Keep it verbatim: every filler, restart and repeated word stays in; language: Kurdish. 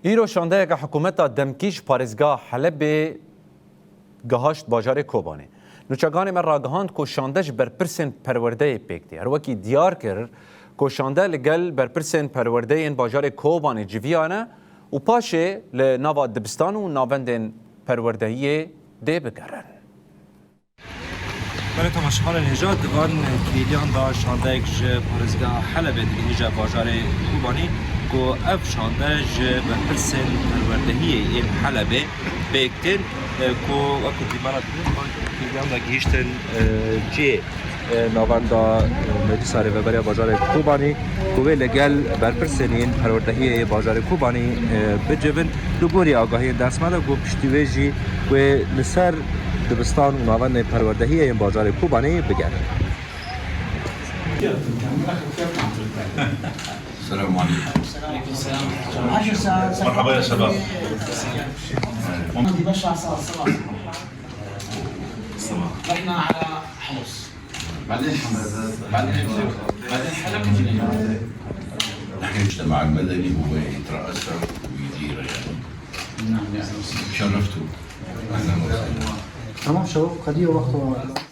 Îro şandeyeke hikûmeta demkî ji parêzgeha Helebê gihaşt bajarê Kobanê. Nûçeganê me ragihand ku şande ji berpirsên perwerdeyê pêk tê. Her wekî diyar kir ku şande li gel berpirsên perwerdeyê yên bajarê Kobanê civiyane û paşê li nava dibistan û navendên perwerdehiyê dê bigerin. Belê temaşevanên hêja, di van kêliyan de şandeyek ji parêzgeha Helebê digihîje bajarê Kobanî ku ev şande ji berpirsên perwerdehiyê yên Helebê pêk tên, e, ku wekî dîmena dibin van kêliyan de gihîştin, e, cihê, e, navenda, e, Meclisa Rêveberiya Bajarê Kobanî ku wê li gel berpirsên yên perwerdehiyê yê bajarê Kobanî, e, bicivin. Li gorî agahiyên dest me de ku piştî wê jî wê li ser dibistan û navendên perwerdehiyê yên bajarê Kobanê bigerin. السلام عليكم. مرحبا يا شباب. رحنا على حمص. بعدين حمص. بعدين بعدين حلب. نحن المجتمع المدني هو يترأسه ويديره يعني. نعم، يا أهلا وسهلا. شرفتوا. أهلا وسهلا. تمام شباب، قضية وقت.